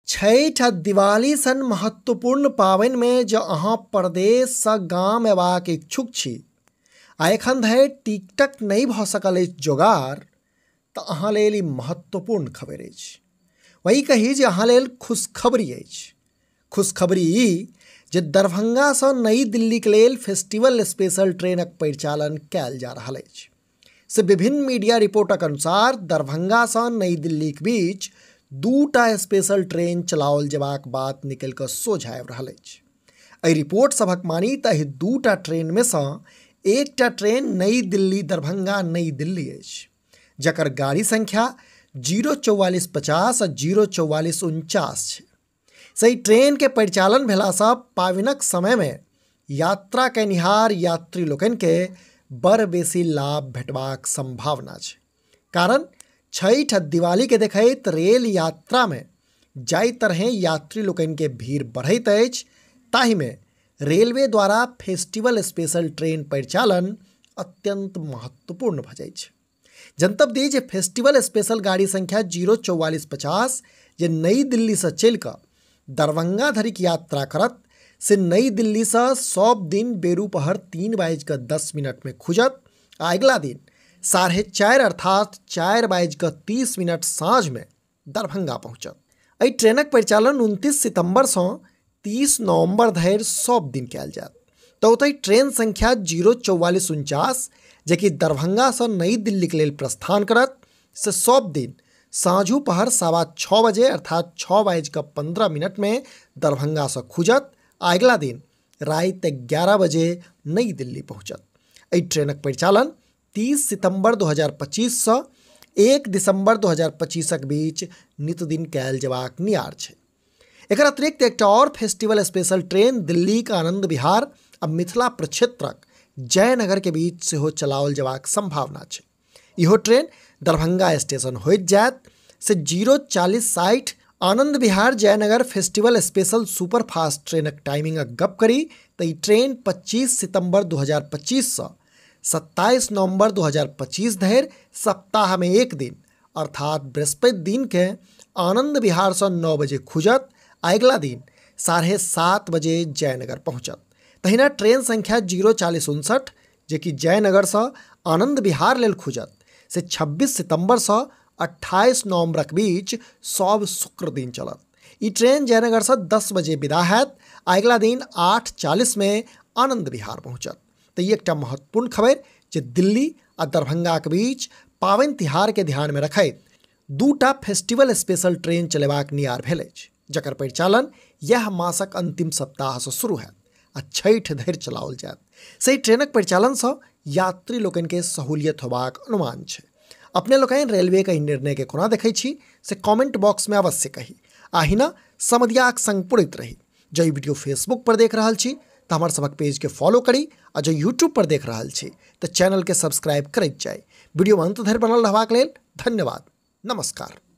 छठि आ दिवाली सन महत्वपूर्ण पाबनिमे जँ अहाँ परदेशसँ गाम अयबाक इच्छुक छी आ एखन धरि टिकटक नहि भऽ सकल अछि जोगार, तऽ अहाँ लेल ई महत्वपूर्ण खबरि अछि। वही कही जे अहाँ लेल खुशखबरी अछि। खुशखबरी ई जे दरभंगासँ नई दिल्लीके लेल फेस्टिवल स्पेशल ट्रेनक परिचालन कयल जा रहल अछि। से विभिन्न मीडिया रिपोर्टक अनुसार दरभंगासँ नई दिल्लीके बीच दूटा स्पेशल ट्रेन चलाओल जेबाक बात निकलि कऽ सोझा आबि रहल अछि। एहि रिपोर्ट सभक मानी तऽ एहि दूटा ट्रेनमे सँ एकटा ट्रेन नई दिल्ली दरभंगा नई दिल्ली अछि, जकर गाड़ी संख्या 04450 आ 04449 छै। से ट्रेन के परिचालन भेलासँ पाबनिक समयमे यात्रा कयनिहार यात्री लोकनिके बड़ बेसी लाभ भेटबाक संभावना छै। कारण छठि आ दिवाली के देखैत रेल यात्रामे जाहि तरहें यात्री लोकनिके भीड़ बढ़ैत अछि, ताहिमे रेलवे द्वारा फेस्टिवल स्पेशल ट्रेन परिचालन अत्यंत महत्वपूर्ण भऽ जाइ छै। जनतब दी जे फेस्टिवल स्पेशल गाड़ी संख्या 04450 जे नई दिल्लीसँ चलि कऽ दरभंगा धरिक यात्रा करत, से नई दिल्लीसँ सब दिन बेरू पहर 3:10 में खुजत आ अगिला दिन 4:30 अर्थात 4:30 साँझ में दरभंगा पहुँचत। एहि ट्रेनक परिचालन 29 सितम्बरसँ 30 नवम्बर धरि सब दिन कयल जायत। तऽ ओतहि ट्रेन संख्या 04449 जेकि दरभंगासँ नई दिल्लीके लेल प्रस्थान करत, से सब दिन साँझू पहर 6:15 बजे अर्थात 6:15 में दरभंगासँ खुजत आ अगिला दिन राति 11 बजे नई दिल्ली पहुँचत। एहि ट्रेनक परिचालन 30 सितम्बर 2025 सँ 1 दिसम्बर 2025 बीच नितदिन कयल जेबाक नियार छै। एकर अतिरिक्त एकटा और फेस्टिवल स्पेशल ट्रेन दिल्लीक आनंद विहार आ मिथिला प्रक्षेत्रक जयनगर के बीच सेहो चलाओल जेबाक संभावना छै। इहो ट्रेन दरभंगा स्टेशन होइत जायत। से 04060 Anand Vihar Jaynagar festival special superfast ट्रेनक टाइमिंगक गप करी तऽ ई ट्रेन 25 सितम्बर 2025 सँ 27 नवम्बर 2025 धरि सप्ताहमे एक दिन अर्थात बृहस्पति दिन के आनंद विहारसँ 9 बजे खुजत आ अगिला दिन 7:30 बजे जयनगर पहुँचत। तहिना ट्रेन संख्या 04059 जेकि जयनगरसँ आनंद विहार लेल खुजत, से 26 सितम्बरसँ 28 नवम्बरक बीच सब शुक्र दिन चलत। ई ट्रेन जयनगरसँ 10 बजे विदा हैत आ अगिला दिन 8:40 में आनंद विहार पहुँचत। तऽ ई एकटा महत्वपूर्ण खबरि जे दिल्ली आ दरभंगाक बीच पाबनि तिहार के ध्यान में रखैत दूटा फेस्टिवल स्पेशल ट्रेन चलेबाक नियार भेल अछि, जकर परिचालन यह मासक अंतिम सप्ताहसँ शुरू हैत आ छठि धरि चलाओल जायत। से ट्रेनक परिचालनसँ यात्री लोकनिके सहूलियत होबाक अनुमान छै। अपने लोकनि रेलवे के निर्णय के कोना देखै छी से कमेंट बॉक्स में अवश्य कही। आहिना समदियाक संग पुरैत रही। जँ ई वीडियो फेसबुक पर देख रहल छी तऽ हमर सभक पेज के फॉलो करी आ जँ यूट्यूब पर देख रहल छी तऽ चैनल के सब्सक्राइब करैत जाई। वीडियो अंत धरि बनल रहबाक लेल धन्यवाद। नमस्कार।